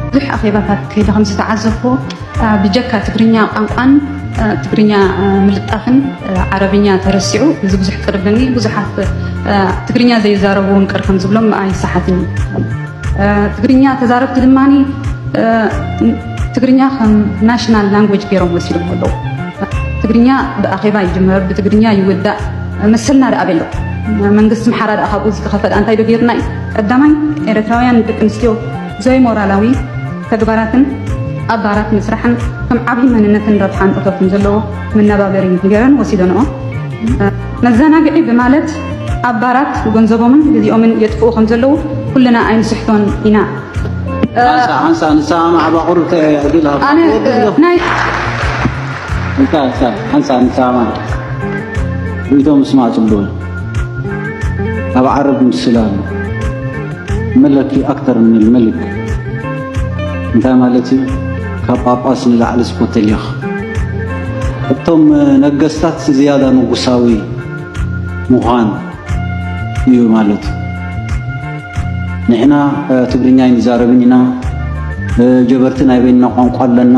ብዙሕ ኣኼባታት ከይደ ከም ዝተዓዘብኩ፣ እ፣ ብጀካ ትግርኛ ቋንቋን፣ እ፣ ትግርኛ፣ እ፣ ምልጣፍን፣ እ፣ ዓረብኛ ተረሲዑ፣ እዚ ብዙሕ ቅርብኒ፣ ብዙሓት፣ እ፣ ትግርኛ ዘይዛረቡ እውን ቅር ከም ዝብሎም ኣይሰሓትን እዩ። እ፣ ትግርኛ ተዛረብቲ ድማኒ፣ እ፣ ትግርኛ ከም ናሽናል ላንጉጅ ገይሮም ወሲዶም ኣለዉ። ትግርኛ ብኣኼባ ይጅመር፣ ብትግርኛ ይውዳእ። መሰልና ደኣ ኣበይ ኣሎ? መንግስቲ ኣምሓራ ደኣ ካብኡ ዝተኸፈለ እንታይ ዶ ገይሩና እዩ? ቀዳማይ፣ ኤርትራውያን ደቂ ኣንስትዮ ዘይሞራላዊ ተግባራትን ኣብ ባራት ምስራሕን ከም ዓብዪ መንነትን ረብሓን እቶትን ዘለዎ መነባበሪ ገይረን ወሲደንኦ። መዘናግዒ ብማለት ኣብ ባራት ገንዘቦምን ግዜኦምን የጥፍኡ ከም ዘለዉ ኩልና ኣይንስሕቶን ኢና። ሓንሳ ሓንሳ ንሰማማዕ ባቑር ተዕድል ሃባ ኣነ ናይ እንታ እንታ ሓንሳ ንሰማማዕ ርእይቶ ምስማዕ ጽቡቕ እዩ። ኣብ ዓረብ ምስላ ኣሎ መለኪ ኣክተር ምን ልመልክ እንታይ ማለት እዩ? ካብ ጳጳስ ንላዕሊ ስፖተልዮኽ እቶም ነገስታት ዝያዳ ንጉሳዊ ምዃን እዩ ማለት እዩ። ንሕና ትግርኛ ኣይንዛረብን ኢና። ጀበርቲ ናይ በይንና ቋንቋ ኣለና።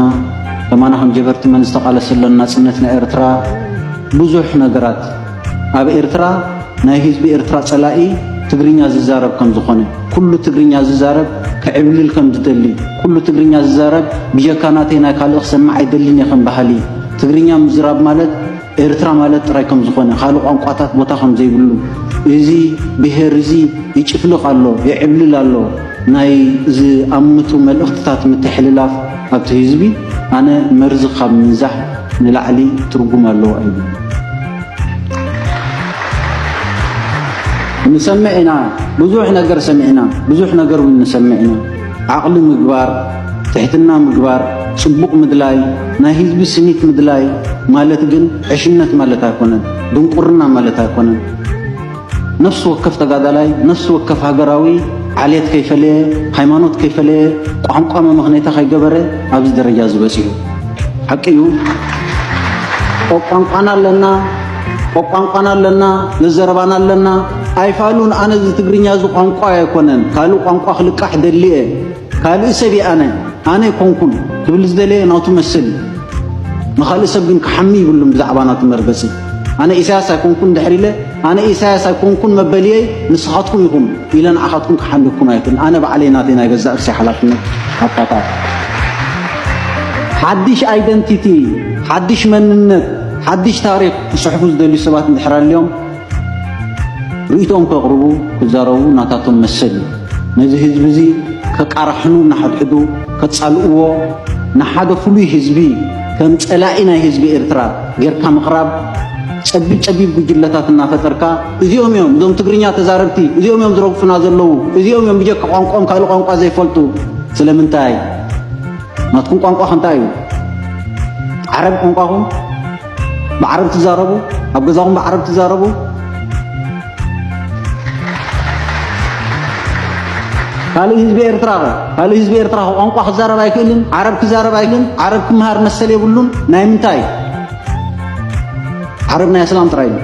ከማና ከም ጀበርቲ መን ዝተቓለሰለን ናጽነት ናይ ኤርትራ ብዙሕ ነገራት ኣብ ኤርትራ ናይ ህዝቢ ኤርትራ ጸላኢ ትግርኛ ዝዛረብ ከም ዝኾነ፣ ኩሉ ትግርኛ ዝዛረብ ክዕብልል ከም ዝደሊ፣ ኩሉ ትግርኛ ዝዛረብ ብጀካ ናተይ ናይ ካልእ ክሰምዕ ኣይደልን እየ ከም በሃሊ፣ ትግርኛ ምዝራብ ማለት ኤርትራ ማለት ጥራይ ከም ዝኾነ፣ ካልእ ቋንቋታት ቦታ ከም ዘይብሉ፣ እዚ ብሄር እዚ ይጭፍልቕ ኣሎ፣ ይዕብልል ኣሎ፣ ናይ ዝኣምቱ መልእኽትታት ምትሕልላፍ ኣብቲ ህዝቢ ኣነ መርዚ ካብ ምንዛሕ ንላዕሊ ትርጉም ኣለዎ ኣይብልን። ንሰምዕ ኢና፣ ብዙሕ ነገር ሰሚዕና፣ ብዙሕ ነገር እውን ንሰምዕ ኢና። ዓቕሊ ምግባር፣ ትሕትና ምግባር፣ ጽቡቕ ምድላይ፣ ናይ ህዝቢ ስኒት ምድላይ ማለት ግን ዕሽነት ማለት ኣይኮነን፣ ድንቁርና ማለት ኣይኮነን። ነፍሲ ወከፍ ተጋዳላይ፣ ነፍሲ ወከፍ ሃገራዊ ዓሌት ከይፈለየ፣ ሃይማኖት ከይፈለየ፣ ቋንቋ መመኽነይታ ከይገበረ ኣብዚ ደረጃ እዚ በጺሑ። ሓቂ እዩ። ቋንቋና ኣለና፣ ቋንቋና ኣለና፣ ዘዘረባና ኣለና። ኣይፋሉን ኣነ እዚ ትግርኛ እዚ ቋንቋ ኣይኮነን፣ ካልእ ቋንቋ ክልቃሕ ደሊ እየ፣ ካልእ ሰብ እየ ኣነ፣ ኣነ ኣይኮንኩን ክብል ዝደለየ ናቱ መሰል እዩ። ንኻልእ ሰብ ግን ክሓሚ ይብሉን ብዛዕባ ናቱ መርገጺ። ኣነ ኢሳያስ ኣይኮንኩን ድሕር ኢለ፣ ኣነ ኢሳያስ ኣይኮንኩን መበልየይ ንስኻትኩም ኢኹም ኢለ ንዓኻትኩም ክሓምየኩም ኣይክእልን። ኣነ ባዕለይ ናተይ ናይ ገዛእ ርእሰይ ሓላፍነት ኣካታል። ሓድሽ ኣይደንቲቲ፣ ሓድሽ መንነት፣ ሓድሽ ታሪኽ ክስሕፉ ዝደልዩ ሰባት እንድሕር ኣልዮም ርእይቶኦም ከቕርቡ ክዛረቡ ናታቶም መሰል እዩ። ነዚ ህዝቢ እዚ ከቃራሕኑ እናሓድሕዱ ከጻልእዎ ንሓደ ፍሉይ ህዝቢ ከም ጸላኢ ናይ ህዝቢ ኤርትራ ጌርካ ምቕራብ ጸቢብ ጸቢብ ጉጅለታት እናፈጠርካ እዚኦም እዮም እዞም ትግርኛ ተዛረብቲ እዚኦም እዮም ዝረግጹና ዘለዉ እዚኦም እዮም ብጀካ ቋንቋኦም ካልእ ቋንቋ ዘይፈልጡ ስለምንታይ ናትኩም ቋንቋ እንታይ እዩ ዓረብ ቋንቋኹም ብዓረብ ትዛረቡ ኣብ ገዛኹም ብዓረብ ትዛረቡ ካልእ ህዝቢ ኤርትራ ኸ ካልእ ህዝቢ ኤርትራ ኸ ቋንቋ ክዛረብ ኣይክእልን ዓረብ ክዛረብ ኣይክእልን ዓረብ ክምሃር መሰል የብሉን ናይ ምንታይ ዓረብ ናይ ኣስላም ጥራይ እዩ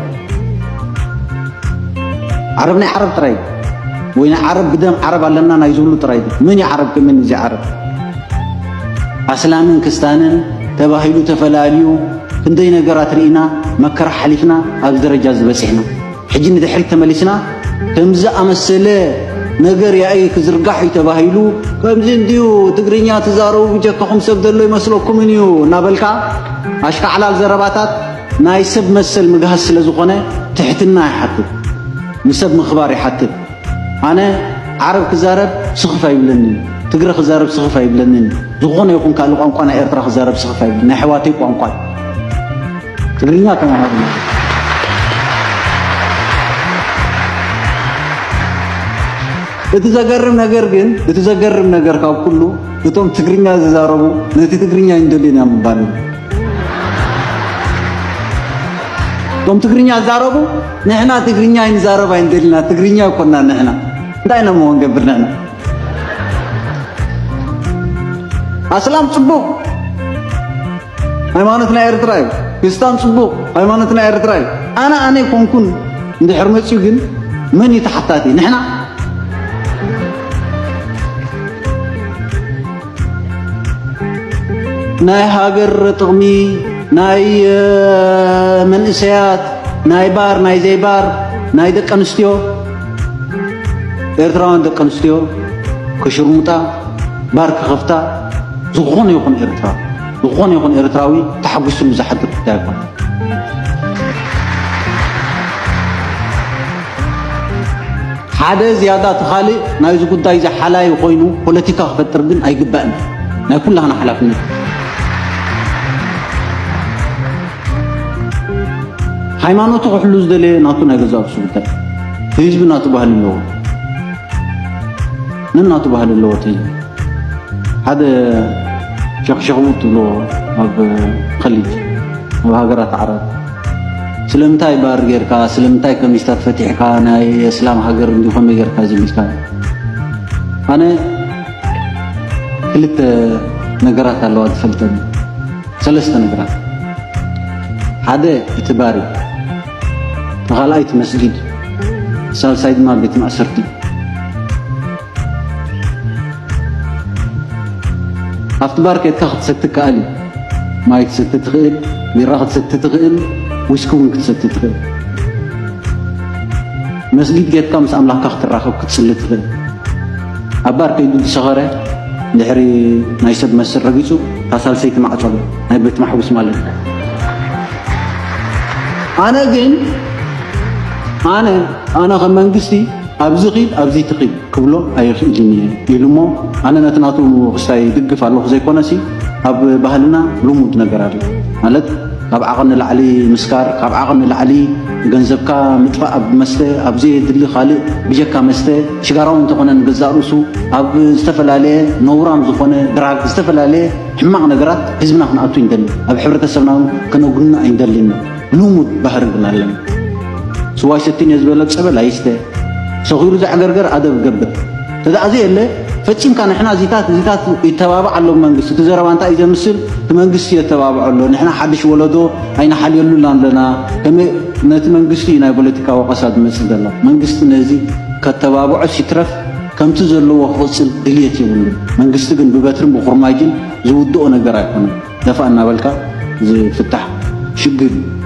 ዓረብ ናይ ዓረብ ጥራይ ወይ ናይ ዓረብ ብደም ዓረብ ኣለና ናይ ዝብሉ ጥራይ እዩ። መን እዩ ዓረብ ከመን እዚ ዓረብ ኣስላምን ክስታንን ተባሂሉ ተፈላልዩ ክንደይ ነገራት ርኢና መከራ ሓሊፍና ኣብዚ ደረጃ ዝበፂሕና ሕጂ ንድሕሪት ተመሊስና ከምዚ ኣመሰለ ነገር ያኢ ክዝርጋሕ እዩ ተባሂሉ ከምዚ እንድዩ ትግርኛ ትዛረቡ ብጀካኹም ሰብ ዘሎ ይመስለኩምን እዩ እናበልካ ኣሽካዕላል ዘረባታት ናይ ሰብ መሰል ምግሃስ ስለ ዝኾነ ትሕትና ይሓትት፣ ንሰብ ምኽባር ይሓትት። ኣነ ዓረብ ክዛረብ ስኽፍ ኣይብለንን፣ ትግረ ክዛረብ ስኽፍ ኣይብለንን፣ ዝኾነ ይኹን ካልእ ቋንቋ ናይ ኤርትራ ክዛረብ ስኽፍ ኣይብለንን፣ ናይ ኣሕዋተይ ቋንቋ እዩ። ትግርኛ ተማሃሩ። እቲ ዘገርም ነገር ግን እቲ ዘገርም ነገር ካብ ኩሉ እቶም ትግርኛ ዝዛረቡ ነቲ ትግርኛ ኣይንደልዮን ኢና ምባል እዩ። እቶም ትግርኛ ዝዛረቡ ንሕና ትግርኛ ኣይንዛረብ ኣይንደልና ትግርኛ ኣይኮና ንሕና እንታይ ኢና እሞ ክንገብር ንሕና ኣስላም ፅቡቅ ሃይማኖትና ኤርትራ እዩ ክስታን ፅቡቅ ሃይማኖትና ኤርትራ እዩ ኣነ ኣነ ኮንኩን እንድሕር መፅዩ ግን መን እዩ ተሓታቲ ንሕና ናይ ሃገር ጥቕሚ፣ ናይ መንእሰያት፣ ናይ ባር ናይ ዘይባር፣ ናይ ደቂ ኣንስትዮ፣ ኤርትራውያን ደቂ ኣንስትዮ ክሽርሙጣ፣ ባር ክኸፍታ፣ ዝኾነ ይኹን ኤርትራ፣ ዝኾነ ይኹን ኤርትራዊ ተሓጒስሉ ዝሓድር ጉዳይ ኣይኮነ። ሓደ ዝያዳ እቲ ካልእ ናይዚ ጉዳይ እዚ ሓላይ ኮይኑ ፖለቲካ ክፈጥር ግን ኣይግባእን። ናይ ኩላህና ሓላፍነት። ሃይማኖቱ ክሕሉ ዝደለየ ናቱ ናይ ገዛእ ርእሱ ጉዳይ። እቲ ህዝቢ ናቱ ባህሊ ኣለዎ። ነናቱ ባህሊ ኣለዎ እቲ ህዝቢ። ሓደ ሸኽሸኽቡ ትብሎ ኣብ ኸሊጅ፣ ኣብ ሃገራት ዓረብ፣ ስለምንታይ ባር ጌርካ፣ ስለምንታይ ከሚስታት ፈቲሕካ፣ ናይ እስላም ሃገር እንዲኾነ ጌርካ ዝብልካ? ኣነ ክልተ ነገራት ኣለዋ ዝፈልጠኒ፣ ሰለስተ ነገራት። ሓደ እቲ ባር እዩ፣ እቲ ካልኣይ እቲ መስጊድ፣ ሳልሳይ ድማ ቤት ማእሰርቲ። ኣብቲ ባር ኬድካ ክትሰቲ ትከኣል እዩ። ማይ ክትሰቲ ትኽእል፣ ቢራ ክትሰቲ ትኽእል፣ ዊስኪ እውን ክትሰቲ ትኽእል። መስጊድ ኬድካ ምስ ኣምላኽካ ክትራኸብ ክትጽሊ ትኽእል። ኣብ ባር ከይዱ ዝሰኸረ ድሕሪ ናይ ሰብ መስል ረጊጹ እታ ሳልሰይቲ ማዕጾ ኣሎ፣ ናይ ቤት ማሕቡስ ማለት እዩ። ኣነ ግን ኣነ ኣነ ከም መንግስቲ ኣብዚ ኺድ፣ ኣብዚ ትኺድ ክብሎ ኣይኽእልን እየ ኢሉ እሞ፣ ኣነ ነቲ ናቱ ክስታይ ይድግፍ ኣለኹ ዘይኮነሲ፣ ኣብ ባህልና ልሙድ ነገር ኣሎ። ማለት፣ ካብ ዓቐን ንላዕሊ ምስካር፣ ካብ ዓቐን ንላዕሊ ገንዘብካ ምጥፋእ ኣብ መስተ፣ ኣብ ዘየድሊ ካልእ ብጀካ መስተ፣ ሽጋራዊ እንተኾነ ንገዛእ ርእሱ፣ ኣብ ዝተፈላለየ ነውራም ዝኾነ ድራግ፣ ዝተፈላለየ ሕማቕ ነገራት ህዝብና ክንኣቱ ኣይንደልን። ኣብ ሕብረተሰብና እውን ከነጉንኖ ኣይንደልን። ልሙድ ባህሪ ግን ኣለና። ስዋ ይሰትይ እየ ዝበለ ጸበል ኣይስተ። ሰኺሩ ዘዕገርገር ኣደብ ገብር። ተዳእ ዘየለ ፈጺምካ ንሕና እዚታት፣ እዚታት ይተባባዕ ኣሎ መንግስቲ። እቲ ዘረባ እንታይ እዩ ዘምስል? እቲ መንግስቲ የተባብዖ ኣሎ። ንሕና ሓድሽ ወለዶ ኣይንሓልየሉን ኣለና። ከመይ ነቲ መንግስቲ እዩ ናይ ፖለቲካ ወቐሳ ዝመጽእ ዘሎ። መንግስቲ ነዚ ከተባብዖ ሲትረፍ ከምቲ ዘለዎ ክቕጽል ድልየት የብሉን። መንግስቲ ግን ብበትርን ብኹርማጅን ዝውድኦ ነገር ኣይኮነን። ደፋ እናበልካ ዝፍታሕ ሽግር እዩ።